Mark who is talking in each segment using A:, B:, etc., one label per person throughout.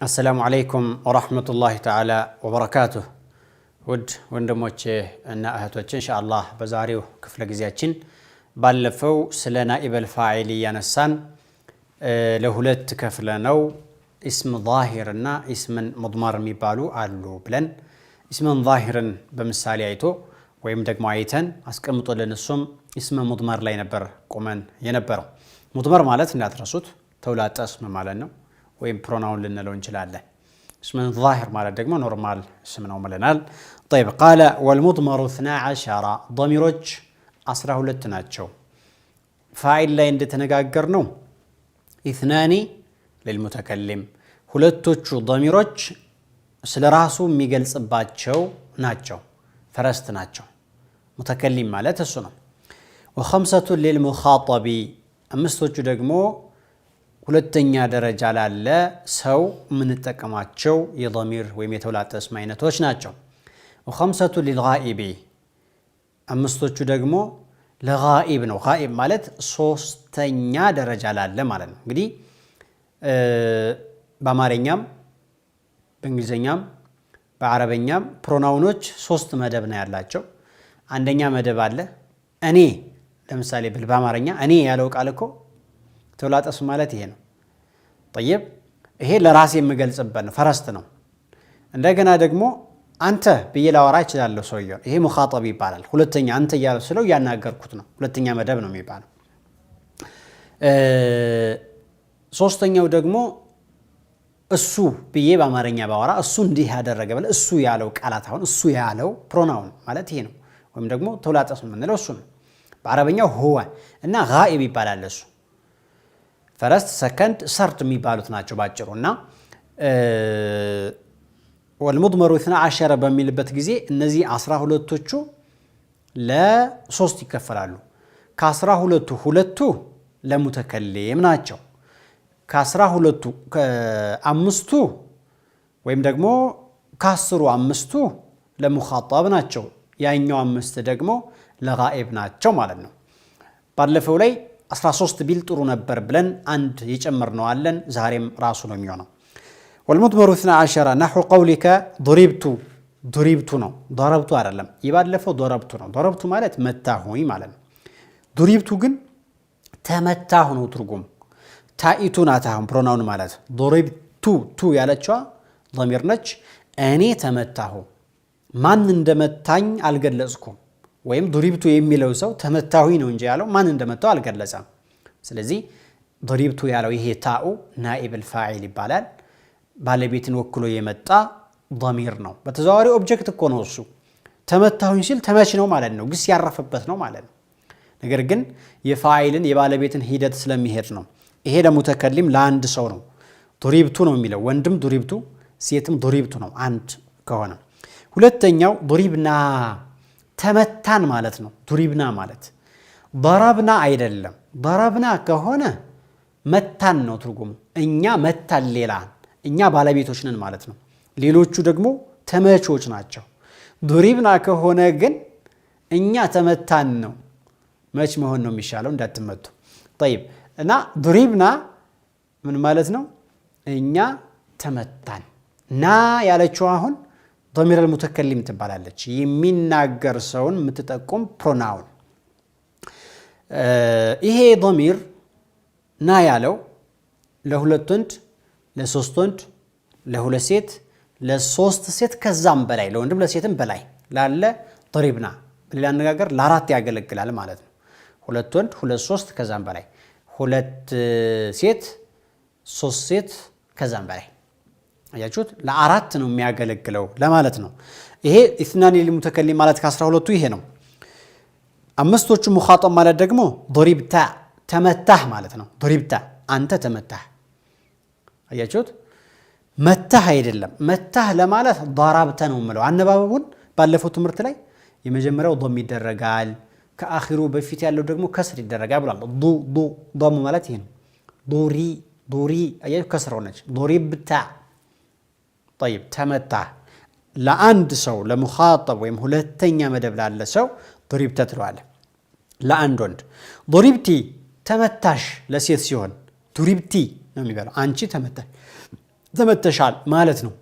A: السلام عليكم ورحمة الله تعالى وبركاته። ውድ ወንድሞቼ እና እህቶቼ፣ ኢንሻአላህ በዛሬው ክፍለ ጊዜያችን ባለፈው ስለ نائب الفاعل እያነሳን ለሁለት ከፍለ ነው፣ اسم ظاهر እና اسم مضمر የሚባሉ አሉ ብለን፣ اسم ظاهر ን በምሳሌ አይቶ ወይም ደግሞ አይተን አስቀምጦልን እሱም اسم مضمر ላይ ነበር ቁመን የነበረው። مضمر ማለት እንዳትረሱት ተውላጠ ስም ማለት ነው፣ ወይም pronoun ልንለው እንችላለን። اسم ظاهر ማለት ደግሞ normal ስም ነው ብለናል። طيب، قال والمضمر 12፣ ضሚሮች 12 ናቸው። فاعل ላይ እንደተነጋገርነው اثنان للمتكلم፣ ሁለቶቹ ضሚሮች ስለ ራሱ የሚገልጽባቸው ናቸው፣ first ናቸው። متكلم ማለት እሱ ነው። وخمسة للمخاطب፣ አምስቶቹ ደግሞ ሁለተኛ ደረጃ ላለ ሰው የምንጠቀማቸው የ ضمير ወይም የተውላጠ ስም አይነቶች ናቸው። وخمسة للغائب፣ አምስቶቹ ደግሞ ለ غائب ነው። غائب ማለት ሶስተኛ ደረጃ ላለ ማለት ነው። እንግዲህ በአማርኛም በእንግሊዝኛም በአረበኛም pronoun ኦች ሶስት መደብ ነው ያላቸው። አንደኛ መደብ አለ፣ እኔ ለምሳሌ ብል በአማርኛ እኔ ያለው ቃል እኮ ተውላጠ ስም ማለት ይሄ ነው። طيب፣ ይሄ ለራሴ የምገልጽበት ነው፣ first ነው። እንደገና ደግሞ አንተ ብዬ ላወራ እችላለሁ ሰውየውን። ይሄ مخاطب ይባላል። ሁለተኛ አንተ እያለ ስለው እያናገርኩት ነው። ሁለተኛ መደብ ነው የሚባለው። ሶስተኛው ደግሞ እሱ ብዬ በአማርኛ ባወራ እሱ እንዲህ ያደረገ ብለህ እሱ ያለው ቃላት፣ አሁን እሱ ያለው pronoun ማለት ይሄ ነው። ወይም ደግሞ ተውላጠ ስም የምንለው እሱ ነው። በአረበኛው هو እና غائب ይባላል። እሱ first፣ second፣ third የሚባሉት ናቸው ባጭሩ። እና والمضمر 12 በሚልበት ጊዜ እነዚህ 12ቶቹ ለሶስት ይከፈላሉ። ከ12ቱ ሁለቱ ለ متكلم ናቸው። ከ12ቱ አምስቱ ወይም ደግሞ ከ10ሩ አምስቱ ለ مخاطب ናቸው። ያኛው አምስት ደግሞ ለ غائب ናቸው ማለት ነው። ባለፈው ላይ 13 ቢል ጥሩ ነበር ብለን አንድ የጨመርነው አለን። ዛሬም ራሱ ነው የሚሆነው። والمضمر 12 نحو قولك ضربت። ضربت ነው፣ ضربت አይደለም። የባለፈው ضربت ነው። ضربت ማለት መታሁኝ ማለት ነው። ضربت ግን ተመታሁ ነው ትርጉም። ታኢቱ ናት አሁን pronoun ማለት። ضربت፣ ቱ ያለችዋ ضمير ነች። እኔ ተመታሁ፣ ማን እንደመታኝ አልገለጽኩም። ወይም ضربت የሚለው ሰው ተመታሁኝ ነው እንጂ ያለው ማን እንደመታው አልገለጸም። ስለዚህ ضربت ያለው ይሄ ታኡ نائب الفاعل ይባላል። ባለቤትን ወክሎ የመጣ ضمير ነው። በተዘዋዋሪ object እኮ ነው እሱ። ተመታሁኝ ሲል ተመች ነው ማለት ነው። ግስ ያረፈበት ነው ማለት ነው። ነገር ግን የ فاعل ን የባለቤትን ሂደት ስለሚሄድ ነው። ይሄ ለ متكلم ለአንድ ሰው ነው። ضربت ነው የሚለው፣ ወንድም ضربت ሴትም ضربت ነው አንድ ከሆነ። ሁለተኛው ضربنا፣ ተመታን ማለት ነው። ضربنا ማለት ضربنا አይደለም። ضربنا ከሆነ መታን ነው ትርጉሙ። እኛ መታን ሌላ፣ እኛ ባለቤቶች ነን ማለት ነው። ሌሎቹ ደግሞ ተመቾች ናቸው። ضربنا ከሆነ ግን እኛ ተመታን ነው። መች መሆን ነው የሚሻለው እንዳትመቱ። طيب፣ እና ضربنا ምን ማለት ነው? እኛ ተመታን። نا ያለችው አሁን ضمير المتكلم ትባላለች። የሚናገር ሰውን የምትጠቁም pronoun። ይሄ ضمير نا ያለው ለሁለት ወንድ፣ ለሶስት ወንድ፣ ለሁለት ሴት፣ ለሶስት ሴት ከዛም በላይ፣ ለወንድም ለሴትም በላይ ላለ ضربنا፣ በሌላ አነጋገር ለአራት ያገለግላል ማለት ነው። ሁለት ወንድ፣ ሁለት፣ ሶስት ከዛም በላይ፣ ሁለት ሴት፣ ሶስት ሴት ከዛም በላይ፣ አያችሁት? ለአራት ነው የሚያገለግለው ለማለት ነው። ይሄ اثنان للمتكلم ማለት ከ12ቱ ይሄ ነው። አምስቶቹ مخاطب ማለት ደግሞ ضربت ተመታህ ማለት ነው። ضربت አንተ ተመታህ። አያችሁት? መታህ አይደለም። መታህ ለማለት ضربت ነው የምለው። አነባበቡን ባለፈው ትምህርት ላይ የመጀመሪያው ضم ይደረጋል፣ ከ آخر ኡ በፊት ያለው ደግሞ كسر ይደረጋል ብሏል። ዱ ዱ ضም ማለት ይሄ ነው። ዱሪ ዱሪ፣ አያችሁ፣ كسر ሆነች። ضربت። طيب፣ ተመታህ ለአንድ ሰው ለ مخاطب ወይም ሁለተኛ መደብ ላለ ሰው ضربت ትለዋለህ። ለአንድ ወንድ። ضربتِ ተመታሽ ለሴት ሲሆን ضربتِ ነው የሚባለው። አንቺ ተመታሽ። ተመተሻል ማለት ነው።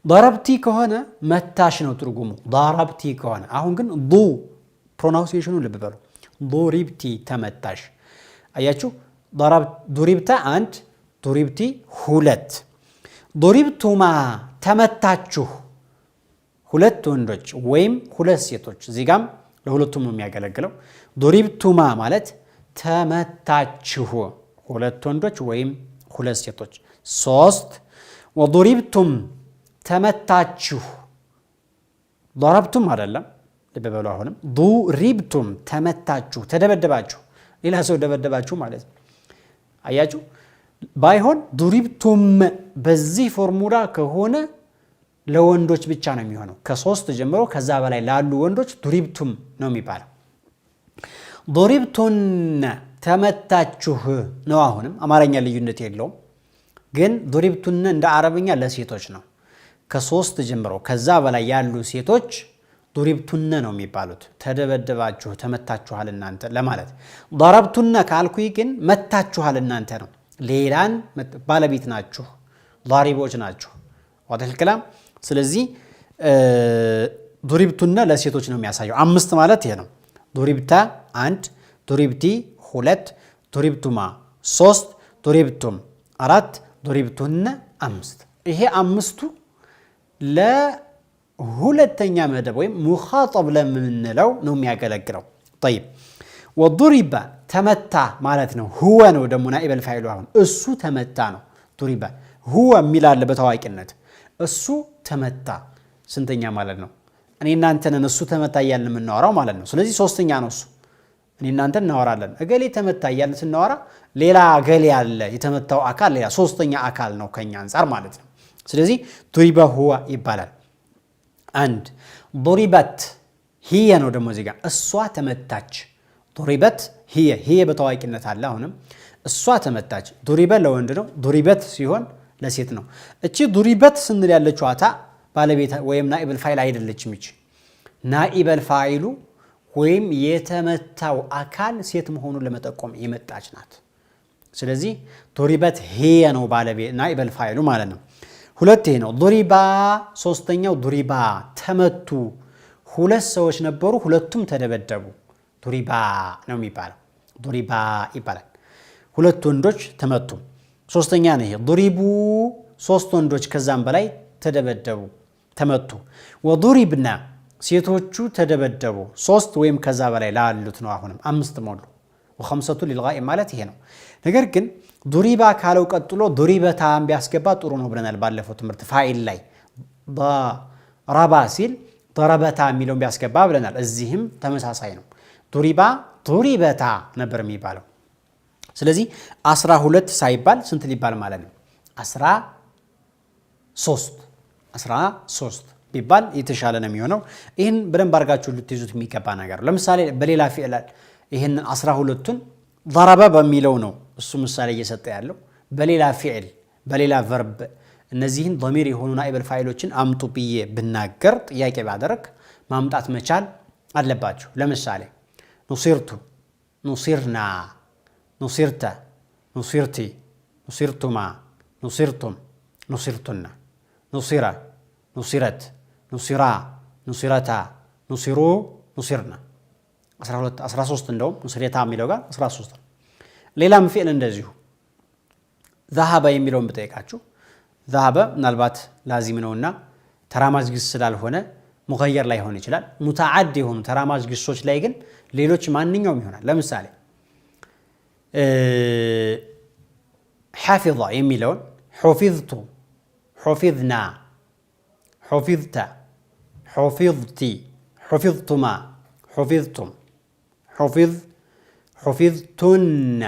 A: ضربتِ ከሆነ መታሽ ነው ትርጉሙ። ضربتِ ከሆነ አሁን ግን ዱ pronunciation ኑ ልብ በሉ። ضربتِ ተመታሽ። አያችሁ፣ ضربت አንድ፣ ضربتِ ሁለት። ضربتما ተመታችሁ፣ ሁለት ወንዶች ወይም ሁለት ሴቶች። እዚህ ጋም ለሁለቱም ነው የሚያገለግለው። ضربتما ማለት ተመታችሁ፣ ሁለት ወንዶች ወይም ሁለት ሴቶች። ሶስት። وضربتم ተመታችሁ፣ ضربتم አይደለም፣ ልብ በሉ። አሁንም ضربتم ተመታችሁ፣ ተደበደባችሁ፣ ሌላ ሰው ደበደባችሁ ማለት ነው። አያችሁ፣ ባይሆን ضربتم በዚህ ፎርሙላ ከሆነ ለወንዶች ብቻ ነው የሚሆነው። ከሶስት ጀምሮ ከዛ በላይ ላሉ ወንዶች ضربتم ነው የሚባለው። ضربتن ተመታችሁ ነው። አሁንም አማርኛ ልዩነት የለውም፣ ግን ضربتن እንደ አረብኛ ለሴቶች ነው። ከሶስት ጀምሮ ከዛ በላይ ያሉ ሴቶች ضربتن ነው የሚባሉት። ተደበደባችሁ፣ ተመታችኋል እናንተ ለማለት። ضربتن ካልኩኝ ግን መታችኋል እናንተ ነው። ሌላን ባለቤት ናችሁ፣ ዳሪቦች ናችሁ። واضح الكلام። ስለዚህ ضربتن ለሴቶች ነው የሚያሳየው። አምስት ማለት ይሄ ነው። ضربت አንድ፣ ضربتِ ሁለት፣ ضربتما ሶስት፣ ضربتم አራት፣ ضربتن አምስት። ይሄ አምስቱ ለሁለተኛ መደብ ወይም مخاطب ለምንለው ነው የሚያገለግለው። طيب وضرب ተመታ ማለት ነው። هو ነው ደግሞ نائب الفاعل ኡ አሁን እሱ ተመታ ነው። ضرب هو የሚላለ በታዋቂነት እሱ ተመታ ስንተኛ ማለት ነው? እኔ እናንተንን እሱ ተመታ እያልን የምናወራው ማለት ነው። ስለዚህ ሶስተኛ ነው እሱ። እኔ እናንተ እናወራለን። እገሌ ተመታ እያልን ስናወራ ሌላ እገሌ አለ፣ የተመታው አካል ሌላ ሶስተኛ አካል ነው ከኛ አንጻር ማለት ነው። ስለዚህ ضرب هو ይባላል። አንድ ضربت هي ነው ደግሞ እዚህ ጋር እሷ ተመታች። ضربت هي፣ هي በታዋቂነት አለ። አሁንም እሷ ተመታች። ضرب ለወንድ ነው። ضربت ሲሆን ለሴት ነው። እቺ ضربت ስንል ያለችው አታ ባለቤት ወይም نائب الفاعل አይደለችም። ይቺ نائب الفاعل ኡ ወይም የተመታው አካል ሴት መሆኑን ለመጠቆም የመጣች ናት። ስለዚህ ضربت هي ነው ባለቤት نائب الفاعل ኡ ማለት ነው። ሁለት ይሄ ነው። ضربا ሶስተኛው ضربا ተመቱ። ሁለት ሰዎች ነበሩ፣ ሁለቱም ተደበደቡ። ضربا ነው የሚባለው። ضربا ይባላል። ሁለት ወንዶች ተመቱ። ሶስተኛ ነው ይሄ። ضربوا ሶስት ወንዶች ከዛም በላይ ተደበደቡ፣ ተመቱ። وضربن ሴቶቹ ተደበደቡ። ሶስት ወይም ከዛ በላይ ላሉት ነው። አሁንም አምስት ሞሉ። وخمسة للغائب ማለት ይሄ ነው። ነገር ግን ضرب ካለው ቀጥሎ ضربتا ን ቢያስገባ ጥሩ ነው ብለናል ባለፈው ትምህርት فاعل ላይ ضرب ሲል ضربتا የሚለውን ቢያስገባ ብለናል። እዚህም ተመሳሳይ ነው። ضرب ضربتا ነበር የሚባለው። ስለዚህ 12 ሳይባል ስንት ሊባል ማለት ነው? 13 13 ቢባል የተሻለ ነው የሚሆነው። ይህን በደንብ አድርጋችሁ ልትይዙት የሚገባ ነገር ነው። ለምሳሌ በሌላ فعل ይህን 12ቱን ضرب በሚለው ነው እሱ ምሳሌ እየሰጠ ያለው። በሌላ فعل በሌላ verb እነዚህን ضمير የሆኑ نائب الفاعل ኦችን አምጡ ብዬ ብናገር ጥያቄ ባደረግ ማምጣት መቻል አለባችሁ። ለምሳሌ نصرت፣ نصرنا፣ نصرت፣ نصرتِ፣ نصرتما፣ نصرتم፣ نصرتن፣ نصر፣ نصرت፣ نصرا፣ نصرتا፣ نصروا፣ نصرن 12 13 እንደውም نصرتا የሚለው ጋር 13 ነው። ሌላም فعل እንደዚሁ ذهب የሚለውን ብጠይቃችሁ ذهب ምናልባት لازم ነውና ተራማጅ ግስ ስላልሆነ مغير ላይሆን ይችላል። متعد የሆኑ ተራማጅ ግሶች ላይ ግን ሌሎች ማንኛውም ይሆናል። ለምሳሌ حفظ የሚለውን حفظت፣ حفظنا፣ حفظت፣ حفظتِ፣ حفظتما፣ حفظتم፣ حفظ፣ حفظتن፣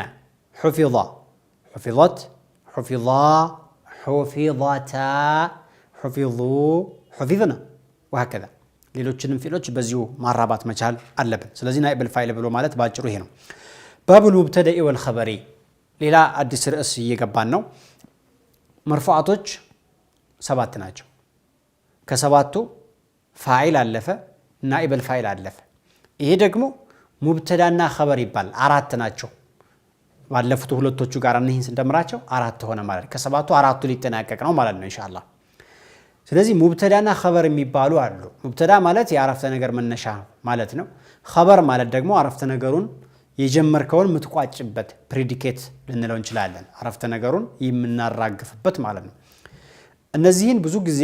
A: حفظ፣ حفظت፣ حفظا፣ حفظتا፣ حفظوا፣ حفظن وهكذا ሌሎችንም فعل ኦች በዚሁ ማራባት መቻል አለብን። ስለዚህ نائب الفاعل ብሎ ማለት በአጭሩ ይሄ ነው። باب المبتدإ والخبر ሌላ አዲስ ርዕስ እየገባን ነው። መርፉዓቶች ሰባት ናቸው። ከሰባቱ فاعل አለፈ፣ نائب الفاعل አለፈ። ይሄ ደግሞ مبتدأ ና خبر ይባላል። አራት ናቸው። ባለፉት ሁለቶቹ ጋር እነዚህን ስንደምራቸው አራት ሆነ ማለት ነው። ከሰባቱ አራቱ ሊጠናቀቅ ነው ማለት ነው ኢንሻአላህ። ስለዚህ ሙብተዳና ኸበር የሚባሉ አሉ። ሙብተዳ ማለት የአረፍተ ነገር መነሻ ማለት ነው። ኸበር ማለት ደግሞ አረፍተ ነገሩን የጀመርከውን የምትቋጭበት predicate ልንለው እንችላለን። አረፍተ ነገሩን የምናራግፍበት ማለት ነው። እነዚህን ብዙ ጊዜ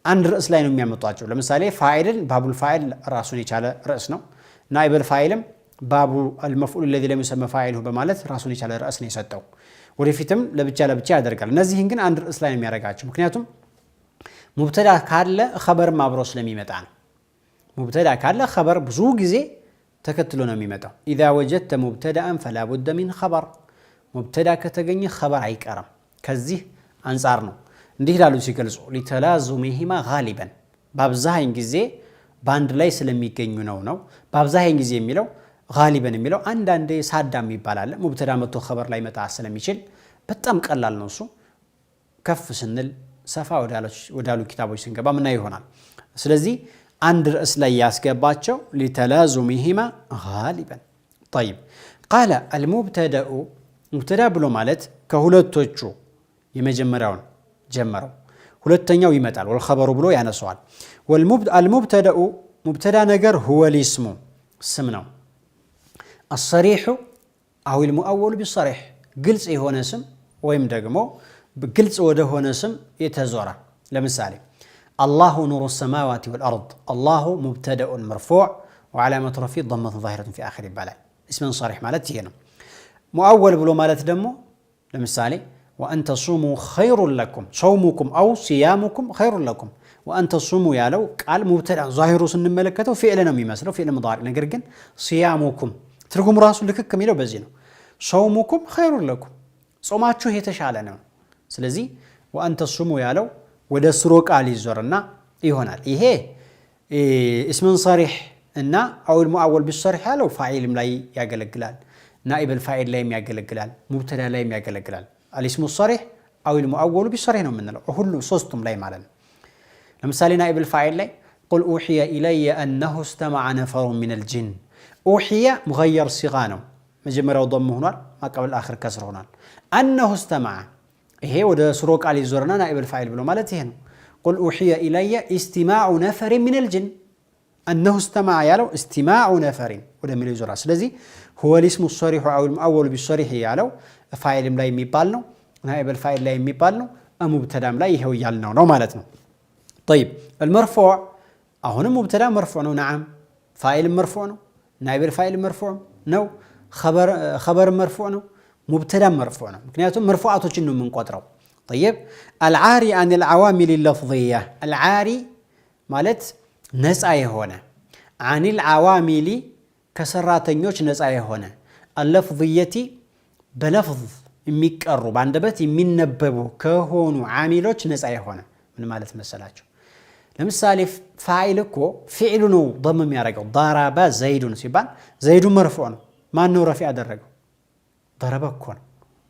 A: አንድ ርዕስ ላይ ነው የሚያመጧቸው። ለምሳሌ ፋኢልን باب الفاعل ራሱን የቻለ ርዕስ ነው። نائب الفاعل ም باب المفعول الذي لم يسم فاعله በማለት ራሱን የቻለ ርዕስ ነው የሰጠው። ወደፊትም ለብቻ ለብቻ ያደርጋል። እነዚህን ግን አንድ ርዕስ ላይ ነው የሚያደርጋቸው። ምክንያቱም ሙብተዳ ካለ ኸበርም አብሮ ስለሚመጣ ነው። ሙብተዳ ካለ ኸበር ብዙ ጊዜ ተከትሎ ነው የሚመጣው። إذا وجدت مبتدأ فلا بد من خبر፣ ሙብተዳ ከተገኘ ኸበር አይቀርም። ከዚህ አንጻር ነው እንዲህ ይላሉ ሲገልጹ፣ لتلازمهما غالبا በአብዛኝ ጊዜ በአንድ ላይ ስለሚገኙ ነው። በአብዛኝ ጊዜ የሚለው غالبا የሚለው አንዳንዴ ሳዳም ይባላል። ሙብተዳ መጥቶ ኸበር ላይ መጣ ስለሚችል በጣም ቀላል ነው እሱ። ከፍ ስንል ሰፋ ወዳሉ ኪታቦች ስንገባ ምና ይሆናል። ስለዚህ አንድ ርዕስ ላይ ያስገባቸው لتلازمهما غالبا። طيب قال المبتدأ ሙብተዳ ብሎ ማለት ከሁለቶቹ የመጀመሪያውን ጀመረው፣ ሁለተኛው ይመጣል። والخبر ብሎ ያነሰዋል። المبتدأ ሙብተዳ ነገር هو الاسم ስም ነው። الصريح أو المؤول بالصريح ግልጽ የሆነ ስም ወይም ደግሞ ግልጽ ወደሆነ ስም የተዞረ። ለምሳሌ الله نور السماوات والأرض፣ الله مبتدأ مرفوع وعلامة رفعه ضمة ظاهرة في آخره ይባላል። اسم صريح ማለት ይሄ ነው። مؤول ብሎ ማለት ደግሞ ለምሳሌ وأن تصوموا خير لكم صومكم أو صيامكم خير لكم። وأن تصوموا ያለው ቃል ሙብተዳ ዛሂሩ ስንመለከተው فعل ነው የሚመስለው فعل مضارع፣ ነገር ግን صيامكم ትርጉሙ ራሱ ልክክ የሚለው በዚህ ነው። صومكم خير لكم ጾማችሁ የተሻለ ነው። ስለዚህ وأن تصوموا ያለው ወደ ስሮ ቃል ይዞርና ይሆናል። ይሄ اسم صريح እና أو المؤول بالصريح ያለው ፋዒልም ላይ ያገለግላል፣ نائب الفاعل ላይም ያገለግላል፣ ሙብተዳ ላይም ያገለግላል። الاسم الصريح أو المؤول بالصريح ነው የምንለው ሁሉ ሶስቱም ላይ ማለት ነው። ለምሳሌ نائب الفاعل ላይ قل أوحي إلي أنه استمع نفر من الجن። أوحي مغير صيغة ነው። መጀመሪያው ضم ሆኗል፣ ما قبل الآخر كسر ሆኗል። أنه استمع ይሄ ወደ ስሮ ቃል ይዞርና نائب الفاعل ብሎ ማለት ይሄ ነው። قل أوحي إلي استماع نفر من الجن፣ أنه استمع ያለው استماع نفر ወደሚለው ይዞራል። ስለዚህ هو الاسم الصريح أو المؤول بالصريح ያለው ፋይልም ላይ የሚባል ነው፣ نائب الفاعل ላይ የሚባል ነው፣ ሙብተዳም ላይ ይሄው እያልነው ነው ማለት ነው። طيب المرفوع አሁንም ሙብተዳ مرفوع ነው። نعم ፋይልም مرفوع ነው፣ نائب الفاعل مرفوع ነው፣ ኸበር مرفوع ነው፣ ሙብተዳም مرفوع ነው። ምክንያቱም መርፉዓቶችን ነው የምንቆጥረው። طيب العاري عن العوامل اللفظية፣ العاري ማለት ነፃ የሆነ عن العوامل ከሰራተኞች ነፃ የሆነ اللفظية በ لفظ የሚቀሩ በአንደበት የሚነበቡ ከሆኑ ዓሚሎች ነፃ የሆነ ምን ማለት መሰላቸው? ለምሳሌ ፋኢል እኮ ፊዕሉ ነው ضم የሚያደርገው። ضرب زيد ሲባል زيد مرفوع ነው። ማን ነው رفع ያደረገው? ضرب እኮ ነው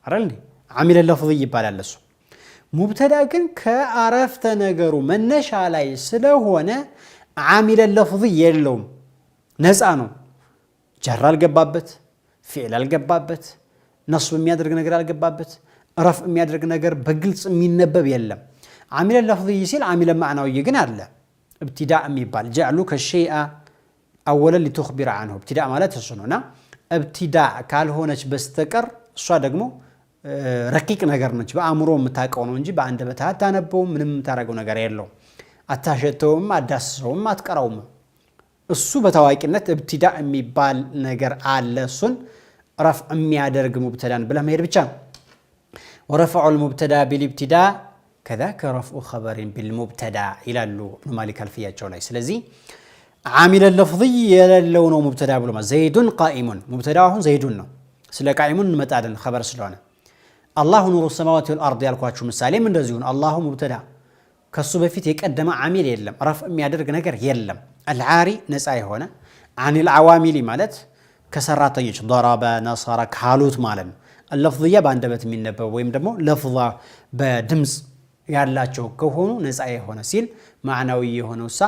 A: አይደል እንዴ? عامل لفظي ይባላል እሱ። ሙብተዳ ግን ከአረፍተ ነገሩ መነሻ ላይ ስለሆነ عامل لفظي የለውም፣ ነፃ ነው። جر አልገባበት፣ فعل አልገባበት፣ نصب የሚያደርግ ነገር አልገባበት፣ رفع የሚያደርግ ነገር በግልጽ የሚነበብ የለም። عامل لفظي ሲል عامل معنوي ግን አለ። ابتداء የሚባል جعلك الشيء أولا لتخبر عنه ابتداء ማለት እሱ ነውና ابتداء ካልሆነች በስተቀር እሷ ደግሞ ረቂቅ ነገር ነች። በአእምሮ የምታውቀው ነው እንጂ በአንደበት አታነበውም። ምንም የምታደርገው ነገር የለውም። አታሸተውም፣ አዳስሰውም፣ አትቀራውም። እሱ በታዋቂነት ابتداء የሚባል ነገር አለ። እሱን رفع የሚያደርግ ሙብተዳን ብለህ መሄድ ብቻ ነው። ورفع المبتدأ بالابتداء كذاك رفع خبر بالمبتدأ ይላሉ ኢብኑ ማሊክ አልፍያቸው ላይ። ስለዚህ عامل لفظي የሌለው ነው ሙብተዳ ብሎ زيد قائم ሙብተዳ አሁን زيد ነው። ስለ قائم እንመጣለን ኸበር ስለሆነ። الله نور السماوات والأرض ያልኳችሁ ምሳሌም እንደዚሁ ነው። الله ሙብተዳ ከሱ በፊት የቀደመ عامل የለም፣ رفع የሚያደርግ ነገር የለም። العاري ነፃ የሆነ عن العوامل ማለት ከሰራተኞች ضرب نصر ካሉት ማለት ነው። اللفظية በአንደበት የሚነበብ ወይም ደግሞ لفظة በድምፅ ያላቸው ከሆኑ ነፃ የሆነ ሲል معنوي የሆነው ሳ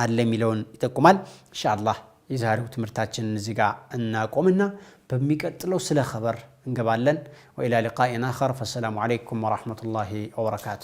A: አለ የሚለውን ይጠቁማል። ኢንሻአላህ የዛሬው ትምህርታችንን እዚህ ጋር እናቆምና በሚቀጥለው ስለ ኸበር እንገባለን። ወኢላ ሊቃኢን አኸር ፈሰላሙ ዓለይኩም ወረሕመቱላሂ ወበረካቱ።